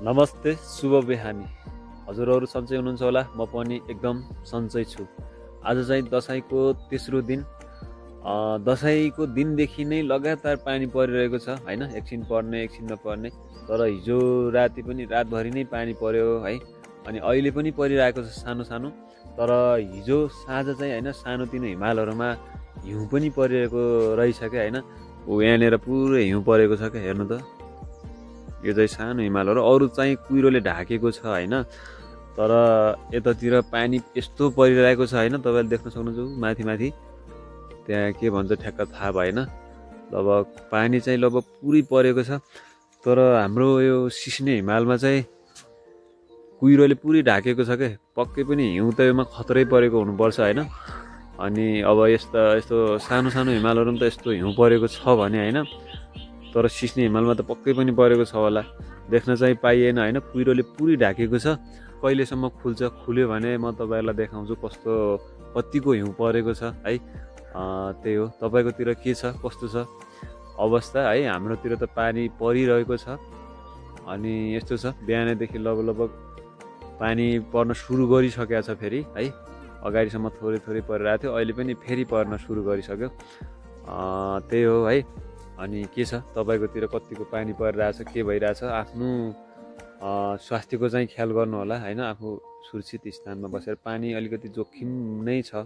नमस्ते, शुभ बिहानी। हजुरहरू सन्चै हुनुहुन्छ होला, म पनि एकदम सन्चै छु। आज चाहिँ दसैँको तेस्रो दिन। दसैँको दिनदेखि नै लगातार पानी परिरहेको छ हैन, एकछिन पर्ने एकछिन नपर्ने। तर हिजो राति पनि रातभरि नै पानी पर्यो है, अनि अहिले पनि परिरहेको छ सानो सानो। तर हिजो साँझ चाहिँ हैन, सानोतिनो हिमालहरूमा हिउँ पनि परिरहेको रहेछ क्या हैन। यहाँनिर पुरै हिउँ परेको छ क्या, हेर्नु त। यो चाहिँ सानो हिमालहरू, अरू चाहिँ कुहिरोले ढाकेको छ हैन। तर यतातिर पानी यस्तो परिरहेको छ हैन, तपाईले देख्न सक्नुहुन्छ माथि माथि त्यहाँ के भन्छ ठ्याक्क थाहा भएन। अब पानी चाहिँ लगभग पुरै परेको छ। तर हाम्रो यो सिस्ने हिमालमा चाहिँ कुहिरोले पुरै ढाकेको छ के, पक्कै पनि हिउँ त योमा खतरै परेको हुनुपर्छ हैन। अनि अब यस्तो सानो सानो हिमालहरुमा त यस्तो हिउँ परेको छ भने हैन, तर सिस्ने हिमालमा त पक्कै पनि परेको छ होला। देख्न चाहिँ पाइएन हैन, कुहिरोले पुरै ढाकेको छ। कहिलेसम्म खुल्छ, खुल्यो भने म तपाईहरुलाई देखाउँछु कतिको हिउँ परेको छ है। त्यही हो, तपाईकोतिर के छ, कस्तो छ अवस्था है। हाम्रोतिर त पानी परिरहेको छ। अनि यस्तो छ, बिहानैदेखि लगभग पानी पर्न सुरु गरिसकेको छ फेरि है। अगाडिसम्म थोरै थोरै परिरहेको थियो, अहिले पनि फेरि पर्न सुरु गरिसक्यो। त्यही हो है। अनि के छ, तपाईकोतिर कतिको पानी परिरहेछ, के भइरहेछ, आफ्नो स्वास्थ्यको चाहिँ ख्याल गर्नु होला हैन। आफू सुरक्षित स्थानमा बसेर, पानी अलिकति जोखिम नै छ।